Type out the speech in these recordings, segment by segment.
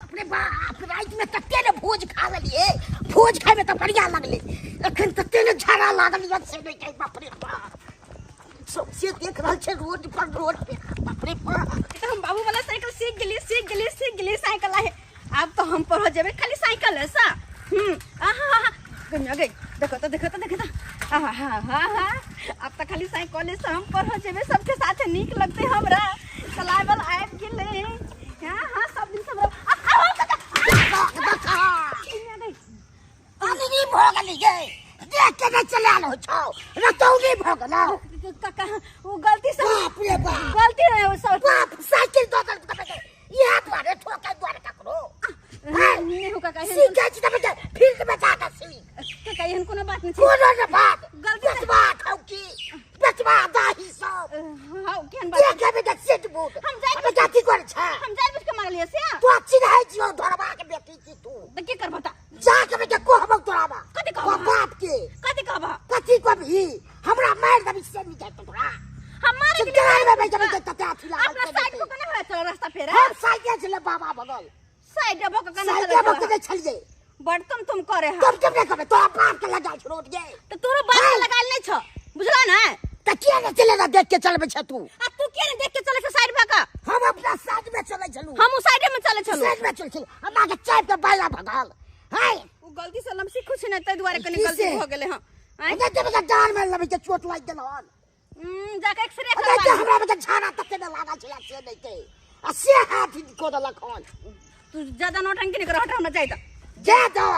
अपने बाप राति में तते ने भोज खा लेलिए, भोज खाए में तो बढ़िया लगले, अखन तते ने झाड़ा लागल यऽ से नहीं कहि। बाप रे बाप, सबसे देख रहल छै रोड पर, रोड पे। बाप रे बाप, ई तऽ हम बाबू वाला साइकिल सीख गेलिए, सीख गेलिए, सीख गेलिए साइकिल आहे। आब तो हम पढ़ जेबै खाली साइकिल है सा। आहा हा गई गई, देखो तो, देखो तो, देखो तो, आहा हा हा हा। अब तो खाली साइकिल से हम पढ़ जेबै, सबके साथे नीक लगतै हमरा। चलाबल आबि गेलै। हाँ हाँ, सब दिन से हमरा अनरी भऽ गेली गे, देख के नहि चलायल होइ छौ, रतौनी भऽ गेलौ। काका, वो गलती से, बाप रे बाप, गलती रहे वो सब। बाप साइकिल दऽ देलक तऽ इएह दुआरे ठोकै दुआरे ककरो नहीं हो काका, एहन सीखै छी तऽ फील्ड में जाके सीख। काका, एहन कोनो बात नहीं छै। कोनो ने बात, गलती से- बेचबा ठौकी, बेचबा दाही सब। हाँ, केहन बात? देखे में सेट बूट हम जाय- हमे जाति कर छै। हम जाय बुझ के मारलियै से। तो चिन्है छियौ, धरबा के बेटी छी तू। तऽ की करबह तऽ? जा के बेटा कहबौ तोरा बा। कथी कहबह? बाप के। कथी कहबह? कथी कहबही? हमरा मारि देबी से नहीं जाय तोरा। हम मारे से गाड़ में बैठ बैठ तते अथी लागल अपना छै साइड बेटी। को कने होय चल रास्ता फेर। हम साइकिल छलै बाबा बगल। साइड भऽ के कने साइकिल चलै भऽ के छलियै। बड़ तुम तुम करे हा। तुम तुम नहि कहबै, तोरा बाप के लगा छौ रोड गे। तऽ तोरो बाप के लगायल नहि छौ, बुझला ने? तऽ किया नहि चले देख के चलबै छै तू? आ तू किया नहि देख के चलै छै साइड भऽ के? हम अपना साइड में चलै छलहुँ। हमहूँ साइडे में चलै छलहुँ। साइड में चलै छलहुँ, हमरा के चापि के बाला भगल है। ओ गलती से हम सीखू छी ने, ताहि दुआरे कनी की गलती से? भऽ गेलै हँ। आँय? नहि देबै तऽ डाँड़ मारि लेबै के चोट लागि गेल हन। जाके एक्सरे अरे करवा जे लिअ। हमरा में झाड़ा तते ने लागल छलै से नहि के, आ से हाथ कऽ देलक हन। तू ज्यादा नौटंकी नहि कर, हट, हमरा जाय दऽ। जा दऽ,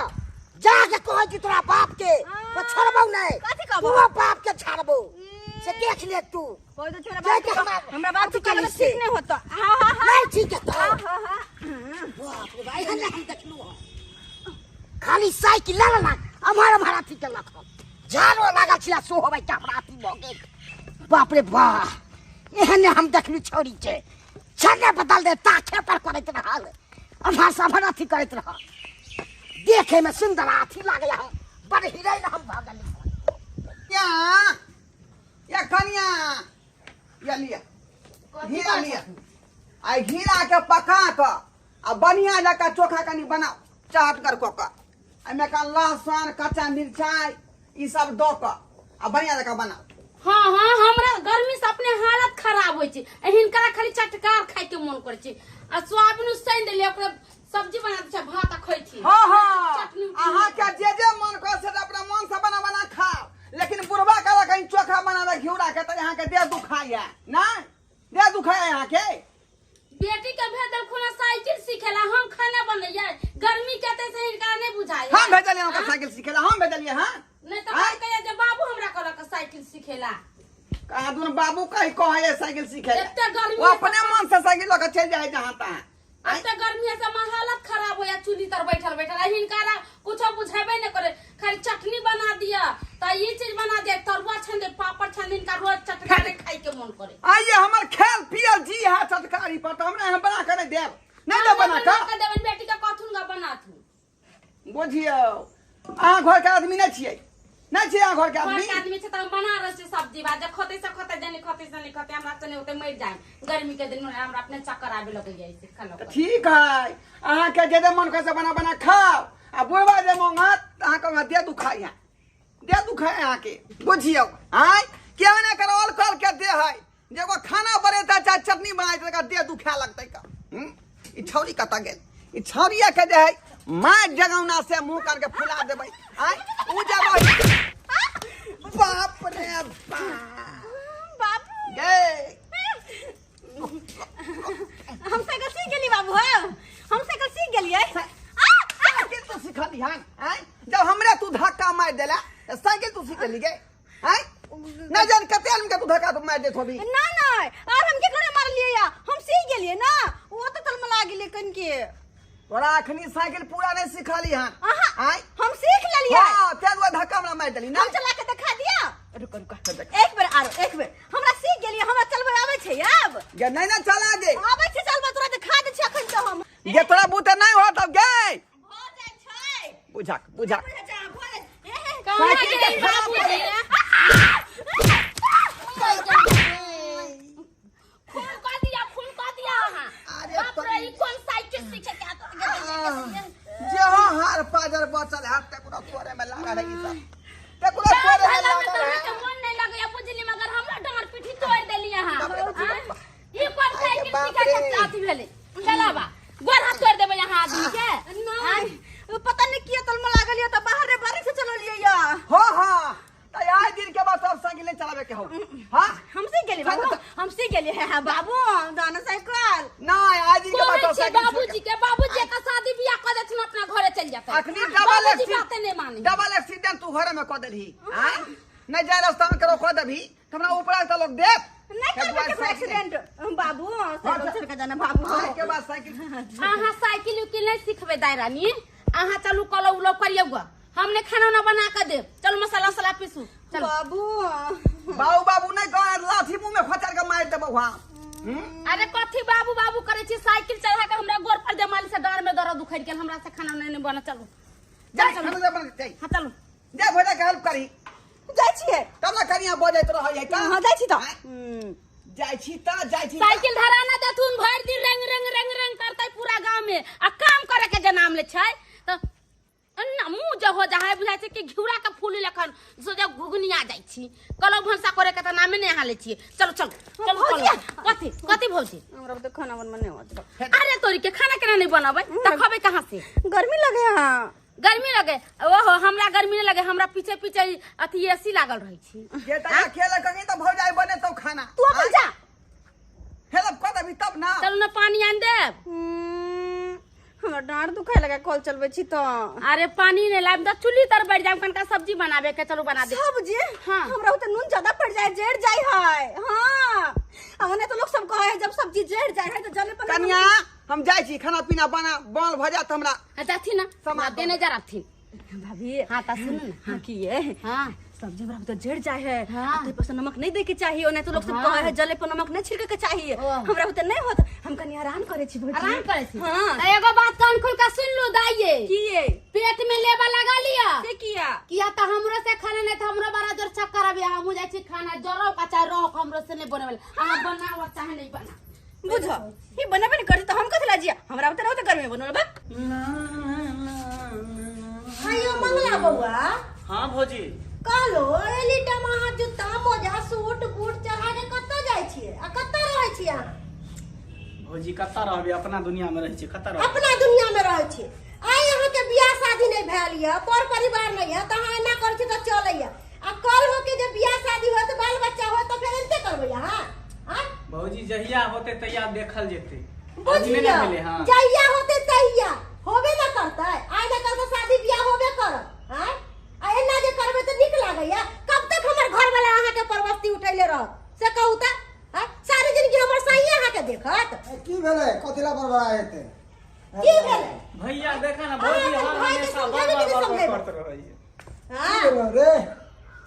जा के कहै छी तोरा बाप के तो छोड़बौ नहि। कथी कहबौ? तोरा बाप के छाड़बौ से देख ले तू। कोई तो छोरा जाय बाप के हमरा हमरा बाप अथी के करी से। ठीक नहि होतो। हाँ हाँ हाँ, नहीं ठीक है तो। हाँ हाँ हाँ। बाप रे भाई, एहन हम देखलहुँ हन। खाली साइकिल लऽ लेलक, अमहर अमहर अथी केलक हन, झाड़ो लागल छलै सो होबै के हमरा अथी भऽ गेल। बाप रे बाह, एहन हम देखलहुँ छौड़ी के छने बदल दे ताखे पर करैत रहल, अमहर से अमहर अथी करैत रहल, देखे में सुंदर अथी लागल, हम बड़ हिरैन हम भऽ गेली। या या कनिया, या लिया घिरा लिया, आ घिरा के पका कऽ आ बढ़िया जकाँ चोखा कनि बनाउ चहटगर कऽ कऽ, एहिमे का लहसुन कच्चा मिरचाइ ई सब दऽ कऽ आ बढ़िया जकाँ बनाउ। हाँ हाँ, हमरा गर्मी से अपने हालत खराब होइ छै, हिनकरा खाली चटकार खाय के मन करै छै। आ सोयाबीन उसैन देलियै, ओकरे सब्जी बना दै छै, भात आ खैथिन। हाँ हाँ, चटनी उटनी। अहाँके जे जे मन करे से अपना मन से बना बना खाओ, लेकिन बुढ़वा कहलक कहीं चोखा बनावे घिउरा के तऽ अहाँके देह दुखाइया नहि? देह दुखाइया अहाँके? बेटी के भेज देलखुन साइकिल सीखेला, हम खाना बनैयै, गर्मी कते से हिनका नहि बुझाइया। हम भेजलियै हुनका साइकिल सीखेला, हम भेजलियै। हाँ नहि तऽ आँय? कहैया जे बाबू हमरा कहलक साइकिल सीखेला। कहाँ दुनू बाबू कही कहैया साइकिल सीखेला? एते गर्मी वो अपने मन से साइकिल लऽ कऽ चलि जाइ जहाँ तहाँ। एते गर्मी से हमर हालत खराब होया चूल्ही तर बैठल बैठल, आ हिनका कुछो बुझेबे नहि करे, खाली चटनी बना दिया तऽ ई चीज बना दिया, तरुआ छानि दे, पापड़ छानि दे, हिनका रोज चटकारे खाय के मन करे। आइए हमर खेल पियल जी है चटकारी पर, तऽ हमरा यहाँ बना के नहि देब, नहि देब बना बना कऽ? के देबनि बेटी के, कथुन गा बनाथुन। बुझियौ अहाँ घर के आदमी नहि छियै, नहि छियै अहाँ घर के घर आदमी। के आदमी छै तऽ हम बना रहल छी सब्जी भात, जे खतै से खतै, जे नहि खतै से नहि खतै, हमरा से नहि होतै, मरि जाय गर्मी के दिन में, हमरा अपने चक्कर आबे लगैया से खाना। तऽ ठीक है, अहाँके जे जे मन करे से बना बना खाउ, आ बुढ़वा जे मांगत तऽ अहाँके देह दुखाइया, देह दुखाय अहाँके। बुझियौ आँय केहन एकर ऑल कल के देह है, जे एगो खाना बनेतै चाहे चटनी बनेतै तकर देह दुखाय लगतै का। ई छौरी कतऽ गेल? ई छौरिया के जे है मारि जगौना से मुँह करके फुला देबै। आँय उ जगह, बाप रे बाप, बाबू गे हम साइकिल सीख गेली बाबू, हो हम साइकिल सीख गेलियै। साइकिल तू सिखली हन? आँय जब हमरे तू धक्का मारि देला तऽ साइकिल तू सीख लेली गे? आँय नहि जान कते आदमी के तू धक्का मारि देत होबी। ना ना, और हम केकरो मारलियै या, हम सीख गेलियै ना, ओ तऽ तलमला गेलियै कनिके। तोरा अखनी साइकिल पूरा नहीं सिखली हन? अहाँ आँय हम सीख लेलियै। हाँ, ताहि दुआरे धक्का हमरा मारि देली ना। हम चला के देखा दिया? रुक रुक, एक बेर आरो एक बेर, हमरा सीख गेलियै, हमरा चलबै आबै छै आब। गे नहीं ना चला गे। आबै छै चलबै, तोरा देखा दै छी अखन तऽ हम। गे तोरा बूते नहीं होत अब गे। भऽ जाइ छै। बुझाक बुझाक। बुझा जा, भऽ जाइ। हे, हे, कहाँ साइकिल के गेल खराब बाबूजी? खून कऽ दिया, खून कऽ दिया अहाँ। अरे बाप रे, ई कोन साइकिल सीखे के आदत गेलै? गाजर बचल है तकरा तोरे में लागल है ई सब तकरा तोरे में धला में लागल तो है अहाँके मन नहीं लगैया बुझली मगर हमरा डाँड़ पीठी तोड़ि देली अहाँ बाप रे बाप रे आँय? बाप। ई कोन अरे साइकिल बाप सीखै के रे। अथी भेलै चलाबा गोर हाथ तोड़ि देबै अहाँ आदमी के नहीं पता नहीं किया तल में लागल या त बाहर रे बारिश से चललिए या हाँ हाँ तो आए दिन के बाद सब साइकिल नहीं चलावे के हो हाँ हम सीख गेली बाबू हम सीख गेली है हाँ बाबू दाना साइकिल ना आए दिन के बाद कहै सब छी साइकिल बाबूजी के बाबूजी के शादी बियाह कऽ देथिन अपना घरे चलि जेतै अखनी डबल बाबूजी एक्सीडेंट बाते नहि मानै डबल एक्सीडेंट तू घरे में कऽ देलही आँय नहीं जाए रास्ता में करो कऽ देबही तऽ हमरा ऊपर से लोग देख नहीं करबे केकरो एक्सीडेंट बाबू साइकिल चल के जाना बाबू आए के बाद साइकिल अहाँ साइकिल उकिल नहीं सिखबै दाइ रानी अहाँ चलू कलो उलो करियौ गऽ हम नहि खाना उना बना कऽ देब चलू मसाला उसाला पीसू चलू बाबू बाबू बाबू नहीं कह लाठी मुंह में खोचर के मार देबौ हां अरे कथी बाबू बाबू करै छी साइकिल चढ़ा के हमरा गोर पर जमाली से डाँड़ में दर्द उखड़ि गेल हमरा से खाना उना नहि बना चलू जा खाना दे बना जाई हाँ चलू जा भोजा के हेल्प करी जाइ छियै तब ना करिया बजैत रहै है का हां जाइ छी त जाइ छी त जाइ छी त। साइकिल धरा ना देथुन भरि दिन रंग रंग रंग रंग करतै पूरा गांव में आ काम करे के जे नाम ले छै त ना मुंह जे हो जाए बुझाइ छै कि घिउरा के फूल लखन सोझा घुघनिया जाइ छी कलो भनसा करे के त नामे नहि अहाँ लै छियै चलो चलो चलो भौजी। चलो कथी कथी भौजी हमरा तो खाना बनबे नहीं होत अरे तोरी के खाना केना नहीं बनाबै त खबै कहाँ से गर्मी लगे हां गर्मी लगे ओहो हमरा गर्मी नहीं लगे हमरा पीछे पीछे अथी एसी लागल रहै छी जे तका खेल कहीं त भौजाई बने तो खाना तू अपन जा हेल्प कर देबी तब ना चलू ना पानी आनि देब हमरा डाँड़ दुखाए लगा कल चलबै छी त अरे पानी नहीं लाब त चुल्ही तर बैठ जाम कनका सब्जी बनाबे के चलू बना दे सब्जी हाँ। हमरा तो नून ज्यादा पड़ जाए जड़ जाए है हाँ हमने तो लोग सब कहे है जब सब्जी जड़ जाए है तो जले पर कनिया हम जाइ छी खाना पीना बना बनल भऽ जायत हमरा जाथिन ना सामान देने जा रहथिन भाभी हाँ त सुनू ना हाँ की ये हाँ सब्जी हमरा तो जड़ जाए है हाँ। आ तो पर नमक नहीं दे के चाहिए नहीं तो लोग सब हाँ। कहे है जले पर नमक नहीं छिड़के के चाहिए ओ। हमरा तो नहीं होत हम कनी आराम करे छी भौजी आराम करे छी हाँ त एगो बात कान खोल के सुन लू दाइये की ये पेट में लेबा लगा लिया से किया किया त हमरो से खाना नहीं त हमरो बड़ा जोर चक्कर आबे हमहू जाइ छी खाना जरो का चाहे रहो हमरो से नहीं बनबे अहाँ बनाओ चाहे नहीं बना बुझो ई बनबे नहीं करती तो हम कथि लाजिया हमरा तो रहत गर्मी बनल बा आयो मंगला बउआ हाँ भौजी कहलो एली टाइम अहाँ जूता मोजा सूट बूट चढ़ा के कतऽ जाइ छियै आ कतऽ रहै छियै अहाँ भौजी कतऽ रहबै अपना दुनिया में रहै छियै कतऽ रहबै अपना दुनिया में रहै छियै आइ अहाँके बियाह शादी नहि भेल यऽ पर परिवार नहि यऽ तऽ अहाँ एना करै छियै तऽ चलैया आ कल होके जे बियाह शादी होत बाल बच्चा होत तऽ फेर एनते करबै अहाँ आँय? भौजी जहिया होते तहिया देखल जेतै अभी बुझियौ नहि ने भेलै हाँ जहिया होतै तहिया होबे न करतै आइ न कल तऽ शादी बियाह होबे करत आँय आ एना जे करबै तऽ नीक लागैया कब तक हमर घरवाला अहाँके परवस्ती उठैले रहत से कहू तऽ आँय? सारी जिंदगी हमर साइये अहाँके देखत की भेलै कथी ला बड़बड़ा हेतै की भेलै भैया देखा ना अहाँ भौजी अपन हर भाइके हमेशा समझेबै कि बड़बड़ नहि बड़बड़ समझेबै? करत रहैया हाँ की भेलौ रे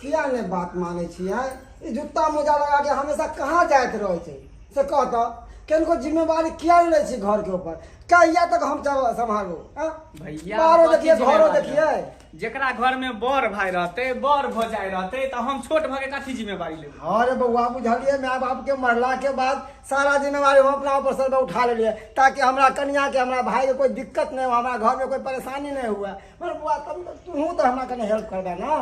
किया नहि बात मानै छियै ई जूता मोजा लगा के हमेशा कहाँ जाइत रहै छै से कह तऽ केनको जिम्मेवारी किया नहि लै छी घर के ऊपर कहिया तक हम सम्हारू आँ? भैया बाहरो कथी देखिए घरो जिम्मेवारी देखिए रहतै? जेकरा घर में बड़ भाई रहते बड़ भौजाई रहते तऽ हम छोट भऽ के कथी जिम्मेवारी लेबै हाँ रे बउआ बुझलिए माय बाप के मरला के बाद सारा जिम्मेवारी हम अपना ऊपर सर पे उठा लेलिए ताकि हमरा कनिया के हमरा भाई के कोई दिक्कत नहीं हो हमरा घर में कोई परेशानी नहीं हुआ मगर बउआ तब तू तो हमरा कने हेल्प करबे ना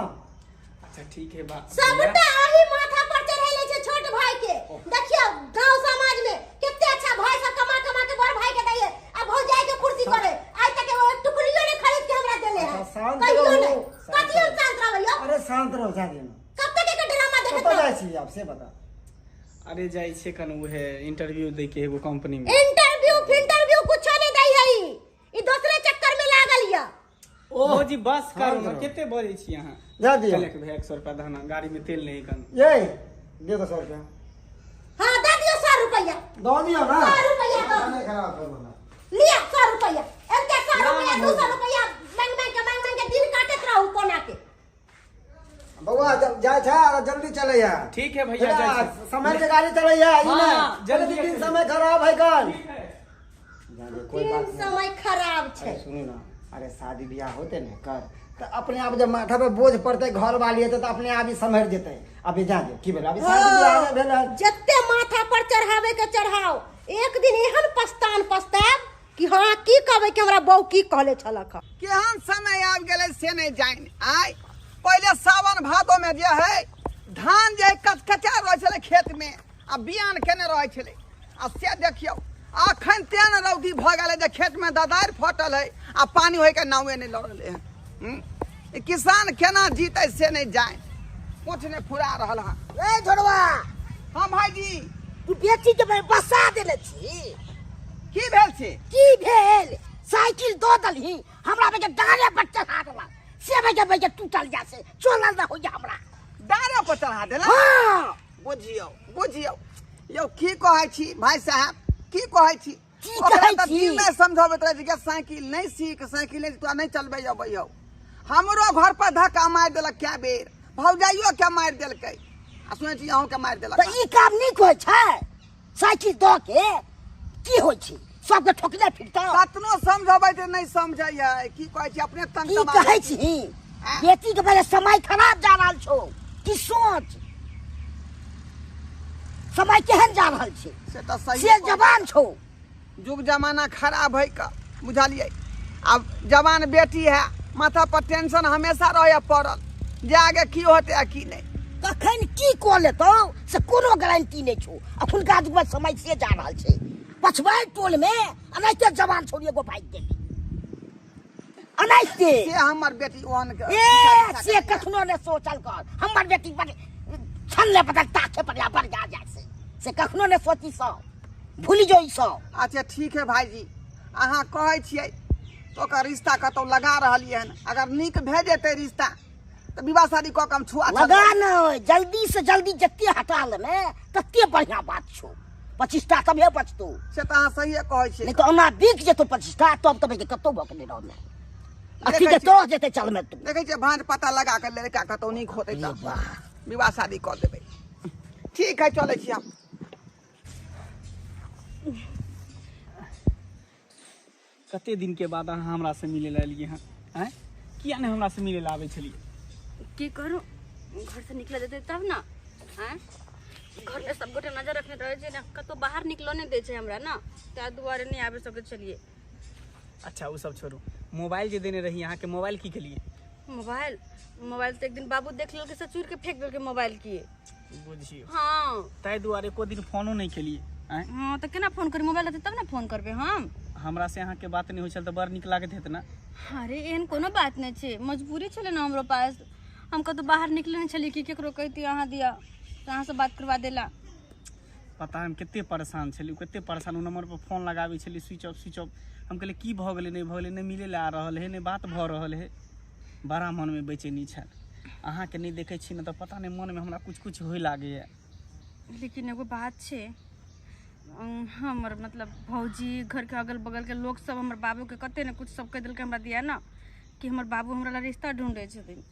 अच्छा ठीक है बा सबटा अही माथा पर चढ़ेले छै छोट भाई के देखियौ गांव समाज में कते अच्छा भाई सब कमा कमा के बड़ भाई के दैये आ भौजाई के कुर्सी करे आइ तक एगो एक टुकड़ियो ने खरीद के हमरा देले है अच्छा, शांत कहियो रहो, नहीं शांत कथी हम रहो। शांत रहबै यौ अरे शांत रहो जा दियो कब तक एकर ड्रामा देखत कतऽ रहब जाइ छी आब से बता अरे जाइ छियै कन उहे इंटरव्यू दै के एगो कंपनी में इंटरव्यू फिंटरव्यू कुछो नहीं दै है ई। ई दोसरे चक्कर में लागल यऽ भौजी बस करू हाँ, ना जरूर। कते बजै छी अहाँ जा दियौ। चले के भैया 100 रुपया दहना गाड़ी में तेल नहीं कन ये दे दो 100 रुपया हाँ दे दियो 100 रुपया दऽ दियौ ना 100 रुपया दऽ नहीं खराब करू हमरा लिया 100 रुपया एते 100 ना, रुपया ना, 200 रुपया मांग मांग के मांग मांग के दिन काटत रहू कोना के बउआ जब जाइ छै आ जल्दी चलैया ठीक है भैया जाइ छी समय के गाड़ी चलैया ई हाँ, नहीं जल्दी जल्दी दिन चलैया। समय खराब है कल ठीक है जाने कोई बात दिन नहीं समय खराब छै अरे सुनू ना अरे शादी ब्याह होते ने कर तऽ अपने आप जब माथा पे बोझ पड़तै घर वाली हेतै तऽ अपने आप ही सम्हरि जेतै अभी जा दे की भेल अभी शादी ब्याह नहि भेल हन। जते माथा पर चढ़ावे के चढ़ाओ एक दिन एहन पछतान पछताएब कि हाँ की कहबै कि हमरा बहू की कहले छलक। केहन समय आबि गेलै से नहि जानि। आइ पहिले सावन भादो में जे है धान जे कचकचा रहै छलै खेत में आ बियान केने रहै छलै, आ से देखियौ अखन तेहन रौदी भऽ गेलै जे खेत में ददारि फटल है आ पानि होइके नावे नहि लऽ रहलै हन। किसान केना जीतै से नहि जानि, कुछ नहि फुरा रहल हन। ए झोड़वा। हाँ भाईजी। तू बेटी के बसा देले छी। की भेल छै? की भेल? साइकिल दऽ देलही हमरा बेटे डारे पर चढ़ा देलक, से बेटे बेटे टूटल जा से चलल न होइया हमरा। डारे पर चढ़ा देलक? हाँ। बुझियौ बुझियौ यौ की कहै छी भाई साहब, की कहै छी? की कहै छी? की नहि समझबैत रहै छी कि साइकिल नहि सीख, साइकिल नहि तोरा नहि चलबै अबै हौ। हमरो घर पर धक्का मारि देलक कए बेर, भौजाइयो के मारि देलकै आ सुनै छी अहूँ के मारि देलक। तऽ ई काम नीक होइ छै? साइकिल दऽ के की होइ छै? सबके ठोकने फिरतौ। कतनो समझबै तऽ नहि समझै है। की कहै छी अपने तंग की कहै छी? बेटी के पहिले समय खराब जा रहल छौ, की सोच समय केहन जा रहल छै से तऽ सही से जवान छौ। युग जमाना खराब है का बुझलियै। आब जवान बेटी है, माथा पर टेंशन हमेशा रहै पड़ल जे आगे की होतै आ की नहि, कखन की कऽ लेतौ से कोनो गारंटी नहि छौ। अखुनका युगमे समय से जा रहल छै। पछुआरि टोल में अनाहिते जवान छोड़ी एगो भागि गेली अनाहिते। से हमर बेटी ओहन ए से कखनो नहि सोचल कर हमर बेटी बड़ छल्ले बदल ताके पर बढ़ जा जा से कखनो नहि सोची सब, भूलि जो ई सब। अच्छा ठीक है भाईजी, अहाँ कहै छियै तऽ ओकर रिश्ता कतौ लगा रहलियै हन, अगर नीक भए जेतै रिश्ता तऽ विवाह शादी कऽ के हम छुआ लगा न, जल्दी से जल्दी जते हटा लेमे तते बढ़िया बात छौ। 25 टा तबे बचतौ। से तऽ अहाँ सहिए कहै छियै। नहि तऽ ओना बिक जेतौ 25 टा तब तब कतौ भऽ के नहि रहमे अथी के तोड़ जेतै चलमे। तू देखै छियै भाँज पता लगा के लड़का कतौ नीक होतै तऽ विवाह शादी कऽ देबै। ठीक है चलै छी हम। कते दिन के बाद अहाँ हमरा से मिले ला एलियै हन? आँय किया नहि हमरा से मिले ला आबै छलियै? की करू, घर से निकले देतै तब ना। आँय घर में सब गोटे नजर रखने रहै छै ने, कतौ बाहर निकलो नहि दै छै हमरा ना, ताहि दुआरे नहि आबि सकै छलियै। अच्छा ओ सब छोड़ू, मोबाइल जे देने रही अहाँके, मोबाइल की केलियै? मोबाइल मोबाइल तऽ एक दिन बाबू देख लेलकै से चूर के फेंक देलकै मोबाइल की। बुझियौ। हाँ ताहि दुआरे एको दिन फोनो नहि केलियै। आँय हाँ तऽ केना फोन करी, मोबाइल रहतै तब ने फोन करबै हम। हमरा से अहाँके बात नहि होइ छल तऽ बड़ नीक लागैत हेत ने? अरे एहन कोनो बात नहि छै, मजबूरी छलै ने हमरो पास, हम कतौ बाहर निकले नहि छलियै कि केकरो कहितियै अहाँ दिअ तऽ अहाँसँ बात करवा देला। पता हम कते परेशान छलियै, कते परेशान। ओ नंबर पर फोन लगाबै छलियै स्विच ऑफ स्विच ऑफ। हम कहलियै की भऽ गेलै नहि भऽ गेलै, नहि मिलै लए आ रहल है, नहि बात भऽ रहल है। बड़ा मनमे बेचैनी छल। अहाँके नहि देखै छी ने तऽ पता नहि मनमे हमरा कुछ कुछ होइ लागैए। लेकिन एगो बात छै, हमर मतलब भौजी घर के अगल बगल के लोग सब हमर बाबू के कते ने कुछ सब कहि देलकै हमरा दिया ना कि हमर बाबू हमरा ला रिश्ता ढूंढै छथिन।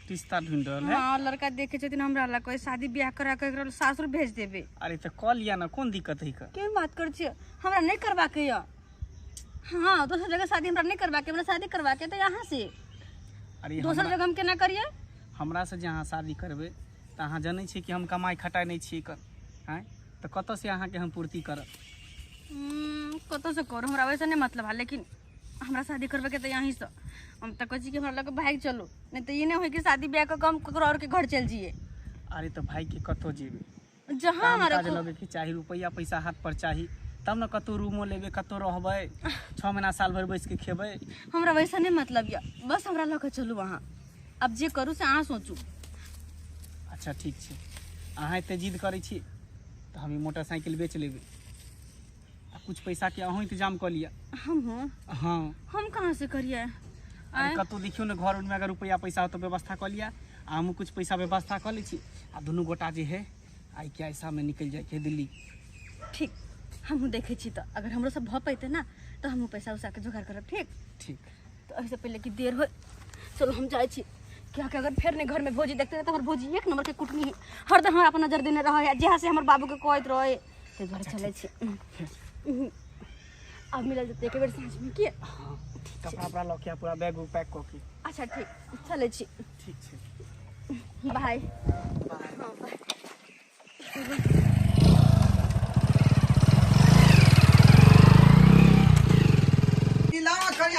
रिश्ता ढूंढ रहल है? हाँ लड़का देखे छथिन हमरा ला, कोई शादी ब्याह करा के एकरा सासुर भेज देबे। अरे तऽ कऽ लिअ ने, कोन दिक्कत है? के बात करै छियै, हमरा नहि करबाके यऽ। हाँ दोसर जगह शादी हमरा नहि करबाके, हमरा शादी करबाके तऽ यहाँ से। अरे दोसर जगह हम केना करियै? हमरा से जे अहाँ शादी करबै तऽ अहाँ जनै छियै कि हम कमाइ खटाइ नहि छियै कर, आँय तऽ कतऽ से अहाँके हम पूर्ति करब? कतऽ से करू, हमरा वैसे नहि मतलब है, लेकिन हमरा शादी करबे के तऽ यहीं से। हम तऽ कहै छी कि हमरा लग भागि चलू, नहि तऽ ई नहि होइ कि शादी ब्याह कऽ के हम ककरो और के घर चलि जइयै। अरे तऽ भागि के कतऽ जेबै? जहाँ काम काज लगे के चाही, रुपैआ पैसा हाथ पर चाही तब ने कतौ रूमो लेबै, कतौ रहबै, 6 महीना साल भरि बैस के खेबै। हमरा वैसा नहि मतलब यऽ, बस हमरा लऽ कऽ चलू अहाँ, आब जे करू से अहाँ सोचू। अच्छा ठीक छै, अहाँ एते जिद करै छी तऽ हम ई मोटरसाइकिल बेच लेबै आ कुछ पैसा के अहूँ इंतजाम कऽ लिअ। हम? हाँ। हम कहाँ से करियै? अरे कतौ देखियौ ने घर उरमे अगर रुपैआ पैसा हो तऽ व्यवस्था कऽ लिअ, आ हमहूँ कुछ पैसा व्यवस्था कऽ लै छी आ दुनू गोटा जे है आइ के ऐसा में निकलि जाइके है दिल्ली। ठीक, हमहूँ देखै छी तऽ अगर हमरो सब भऽ पेतै ना तऽ हमहूँ पैसा उसा के जोगाड़ करब। ठीक ठीक। तऽ एहिसँ पहिले कि देर हो, चलो हम जाइ छी, कियाकि अगर फेर नहि घर में भौजी देखते तऽ हमर भौजी एक नंबर के कुटनी है, हरदम हमरा अपन नजर देने रहे है, जहाँ से हमर बाबू के कहैत रहे, ताहि दुआरे चलै छी। आब मिलल जेतै एक बेर साँझ में की? कपड़ा उपड़ा लऽ के पूरा बैग उग पैक कऽ के। अच्छा ठीक, चलै छी। ठीक छै, बाय। बाय।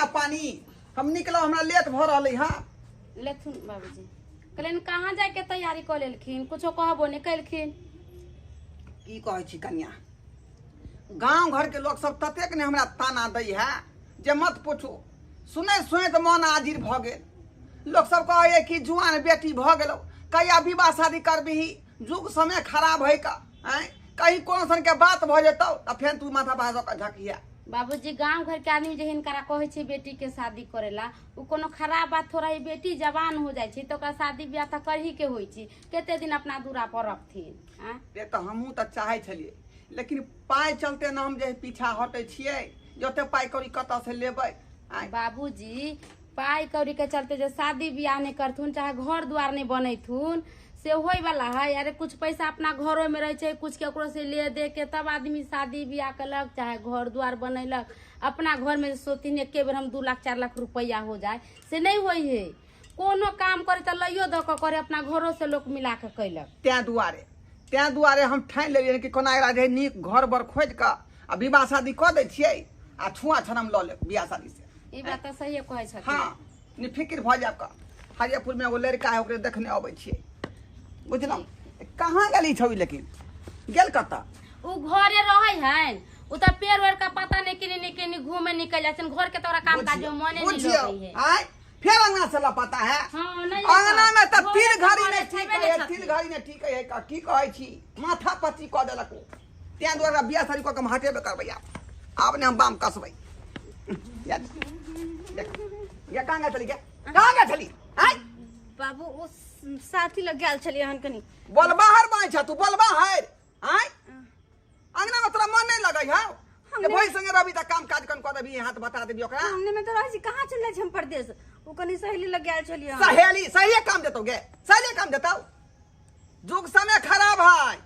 आ पानी हम निकलो हमरा लेट भ रहलै हां। लेथुन बाबूजी। कहलियनि कहाँ जाय के तैयारी कऽ लेलखिन, कुछो कहबो नहि केलखिन। की कहै छी कन्या, गांव घर के लोग सब ततेक ने हमरा ताना दै है जे मत पूछू। सुनै सुनैत मन आजिर भऽ गेल। लोग सब कहै कि जुआन बेटी भऽ गेलौ, कहिया विवाह शादी करबिही, जुग समय खराब है का आँय, कहीं कोनो सन के बात भऽ जेतौ तऽ फेर तू माथा भाजऽ कऽ झकिया। बाबूजी गांव घर के आदमी जे हिनकरा कहै छै बेटी के शादी करेला, उ कोनो खराब बात थोड़ा है। बेटी जवान हो जाइ छै तऽ ओकरा शादी ब्याह तऽ करही के होइ छै, कते दिन अपना दूरा पर रखथिन आँय? से तऽ हमहूँ तऽ चाहै छलियै, लेकिन पाइ चलते ने हम जे पीछा हटै छियै, जते पाइ कौड़ी कतऽ से लेबै आँय? बाबूजी पाइ कौड़ी के चलते जे शादी ब्याह नहीं करथुन, चाहे घर द्वार नहीं बनैथुन, से होय वाला है। अरे कुछ पैसा अपना घरों में रहे छै, कुछ केकरो से ले दे के तब आदमी शादी ब्याह कलक, चाहे घर द्वार बनैलक। अपना घर में सोचथिन एके बेर हम 2 लाख 4 लाख रुपया हो जाए, से नहीं होय है। कोनो काम करे तऽ लइयो दऽ कऽ करे, अपना घरों से लोक मिला के कैलक। तें दुआरे हम ठानि लेलियै कि कोना एकरा जे नीक घर बर खोजि कऽ आ विवाह शादी कऽ दै छियै आ छुआ छनम लऽ लेब बियाह शादी से। ई बात तऽ सहिए कहै छथिन। हाँ, निफिकिर भऽ जायब कऽ। हरियरपुर में एगो लड़का है, ओकरे देखने अबै छियै, बुझलहुँ? कहाँ गेली छौ लेकिन गेल कतऽ? उ घरे रहै हन, उ तऽ पेड़ वेड़ का पता नहीं किनी नहीं किनी घूमे निकल जाइ छन, घर के तोरा काम काज में मने नहीं लगै है। आय फेर अंगना से लपता है। हाँ, नहीं अंगना में तऽ घरे तीन घड़ी घरे नहीं ठीक छेबे है, नहीं तीन छथिन। घड़ी नहीं ठीक है, की कहै छी माथा पच्ची कऽ देलक ओ। तें दुआरे बियाह शादी कऽ के हम हटेबे करबै आब। आब ने हम बाम कसबै। या कहाँ गेल छली गे? कहाँ गेल छली? आय बाबू ओ साथी लग गेल छलियै हन कनी। बोल बाहर बाँय छ तू, बोल बाहर। आय अंगना में तोरा मन नहीं लगै हौ? जे भई संगे रहबी तऽ काम काज कन कऽ देबी, हाथ बता देबी ओकरा। अंगने में तो रहै छी, कहाँ चलि जाइ छी हम परदेश? ओ कनी सहेली लग गेल छलियै हन। सहेली सहिए काम देतौ गे, सहिए काम देतौ। जुग समय खराब है,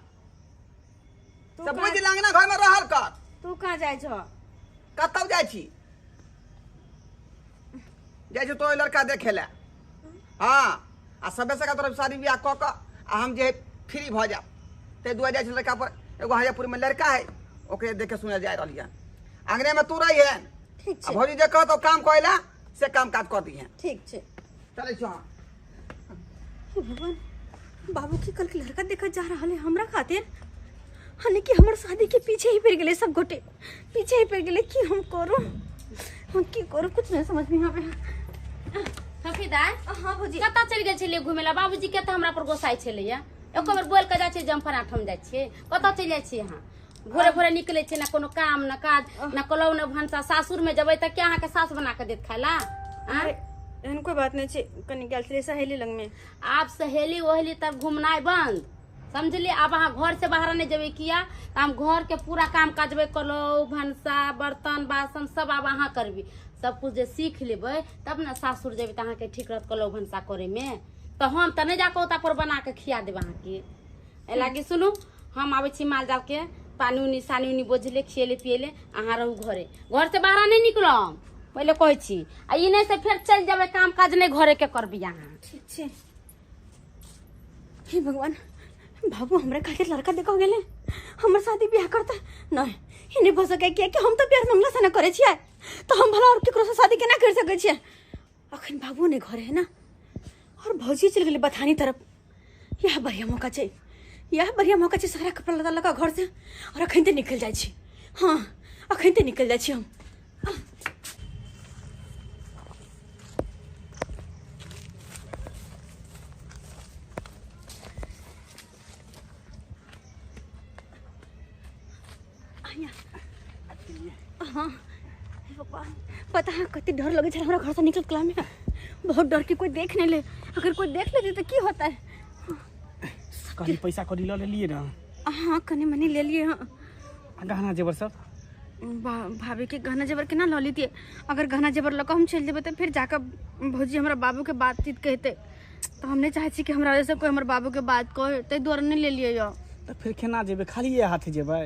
तू सब कहाँ बुझि अंगना घर में रहल कर। तू कहाँ जाइ छह? कतौ जाइ छी? जाइ छी तो लड़का देखे ला। हाँ, आ सबे से तोरा शादी ब्याह कऽ कऽ आ हम जे फ्री भऽ जायब। ताहि दुआरे जाइ छी लड़का पर, एगो हरियरपुर में लड़का है, ओकरे देखे सुने जा रहलियै हन। अंगने में तू रही है, ठीक आ छै। भौजी जे कहतौ काम करै ला से काम काज कऽ दिहे। ठीक छै। चलै छी हम। हे भगवान, बाबू की कल के लड़का देखा जा रहा है हमरा खातिर, हानि कि हमर शादी के पीछे ही पड़ गेलै, सब गोटे पीछे ही पड़ गेलै। की हम करू, हम की करू, कुछ नहीं समझ में आवे। सफीदाय हाँ भौजी। कतऽ चलि गेल छलियै घुमै लए? बाबूजी के तऽ हमरा पर गोसाइ छलैया, एको बेर बोल के जाइ छियै जमफरा ठाम जाइ छियै, कतऽ चलि जाइ छियै अहाँ? भोरे भोरे निकलै छियै, ना कोनो काम ना काज, ना कलौ ना भनसा। सासुर में जेबै तऽ के अहाँके सास बना के देत खाय ला? अरे एहन कोई बात नहीं छै, कनी गेल छलियै सहेली लग में। आब सहेली ओहेली तब घुमनाइ बंद, समझलियै? आब अहाँ घर से बाहर नहीं जेबै, किया तऽ हम घर के पूरा काम काज कलौ भनसा बर्तन बासन सब आब अहाँ करबी। सब कुछ जे सीख लेबै तब ने सासुर जेबै तऽ अहाँके ठीक रहत कलौ भनसा करे में। तऽ हम तऽ नहीं जाके ओता पर बना के खिया देब अहाँके। एहि लागी सुनू, हम आबै छी माल जाल के पानी उनी सानी उनी बोझले खियेले पियेले, अहाँ रहू घरे, घर से बाहर नहीं निकलम पहिले कहै छी। आ ई नहीं से फेर चलि जेबै, काम काज नहीं घरे के करबी अहाँ। ठीक छै। हे भगवान, बाबू हमरा खातिर लड़का देखो गेले, हमर शादी ब्याह करता नहीं, ई नहीं भऽ सकै, किया कि हम तऽ प्यार मंगला से ना करै छियै, तऽ हम भला और केकरो से शादी केना कर सकै छियै? अखन बाबू नहीं घरे है ना, और भौजी चलि गेलै बथानी तरफ। यह बढ़िया मौका छै, यह बढ़िया मौका छै, सारा कपड़ा लत्ता लऽ कऽ घर से और अखन तऽ निकलि जाइ छी। हाँ, अखन तऽ निकलि जाइ छी हम। हाँ भगवान, पता है कते डर लगे छल हमरा घर से निकलत कला में, बहुत डर कि कोई देख नहीं ले, अगर कोई देख लेते तो की होता है। कहीं पैसा कौड़ी लऽ लेलियै ना? हाँ कनी मनी ले लिए। हाँ आ गहना जेवर सब? भाभी के गहना जेवर केना लऽ लेतियै? अगर गहना जेवर लऽ कऽ हम चलि जेबै तऽ फेर जाकऽ भौजी हमरा बाबू के बातचीत कहते, तऽ हम नहीं चाहै छी कि हमरा वजह से कोई हमर बाबू के बात कहे, ताहि दुआरे नहीं लेलियै यऽ। तऽ फेर केना जेबै, खालिए हाथे जेबै?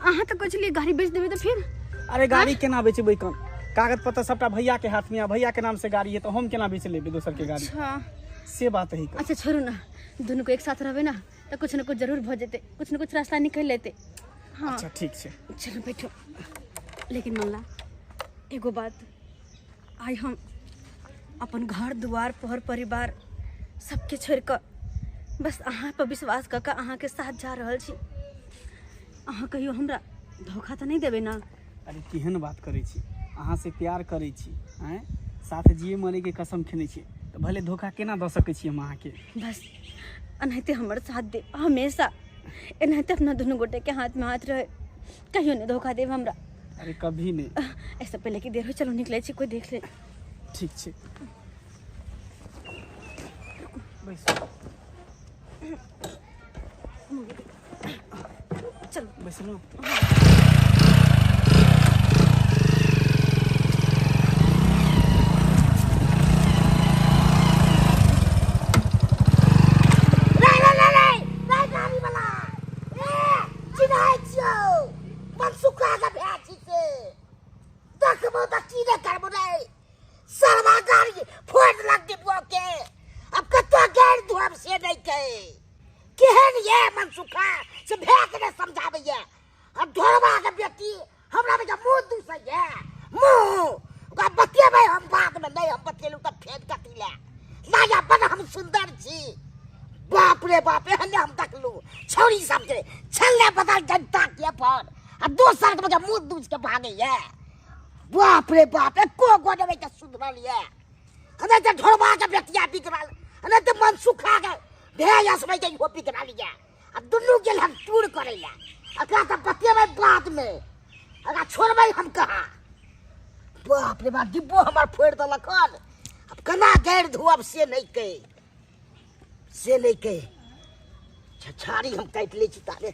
अहाँ तऽ कहै छलियै गाड़ी बेच देबै तऽ फिर? अरे गाड़ी केना बेचबै कन, कागज पत्र सबटा भैया के हाथ में आ, भैया के नाम से गाड़ी है तो हम केना बेच लेबै दोसर के गाड़ी? अच्छा से बात है। अच्छा छोड़ू ना, दुनू को एक साथ रहबै ना तऽ कुछ न कुछ जरूर भऽ जेतै, कुछ न कुछ रास्ता निकलि लेतै। हाँ अच्छा ठीक छै, चलू बैठो। लेकिन मंगला एगो बात, आइ हम अपन घर दुआर पर परिवार सबके छोड़ि कऽ बस अहाँ पर विश्वास कऽ कऽ अहाँके साथ जा रहल छी। अहाँ कहियो हमरा धोखा तऽ नहि देबै ने? अरे केहन बात करै छी, अहाँ से प्यार करै छी, आँय, साथ जिए मरैके कसम खेने छी, तऽ भले धोखा केना दऽ सकै छी हम अहाँके? बस एनाहिते हमर साथ देब हमेशा, एनाहिते अपना दुनू गोटेके हाथमे हाथ रहे, कहियो नहि धोखा देब हमरा। अरे कभी नहीं। ऐसे पहले की देर हो, चलो निकले छी, कोई देख ले। ठीक छै, बैस। चलो बैसलहुँ। रे रे रे रे रे गाड़ी वाला ए चिन्है छियौ, मनसुखा के भाय छी से, देखबो तऽ की नहि करबो रे, सरवा गाड़ी फोड़ि देलक डिब्बो के, अब कतऽ गाड़ि धोब से नहि के, केहन ये मनसुखा से भाय के नहि समझाबैया, आ ढोरबा के बेटी हमरा बेटा मुँह दूसैया मुँह, ओकरा बतेबै हम बादमे, नहि हम बतेलहुँ तऽ फेर कथी लए लाया बड़ हम सुन्दर छी। बाप रे बाप, एहने हम देखलहुँ छौड़ी सबके छल्ले बदल जनता के पर आ दोसर के मुँह दूस के भागैया। बाप रे बाप, एको गो नहि के सुधरल ये, नहि तऽ ढोरबा के बेटिया बिगड़ल, नहि तऽ मनसुखा के भेया समय के इहो बिगड़ल ये, आ दुनू गेल हम टूर करै लए, एकरा तऽ बतेबै बादमे, एकरा छोड़बै हम कहाँ? बाप रे बाप, डिब्बो हमर फोड़ि देलक हन, आब केना गाड़ि धोअब से नहि कहि, से नहि कहि, छछाड़ी हम काटि लै छी तारे।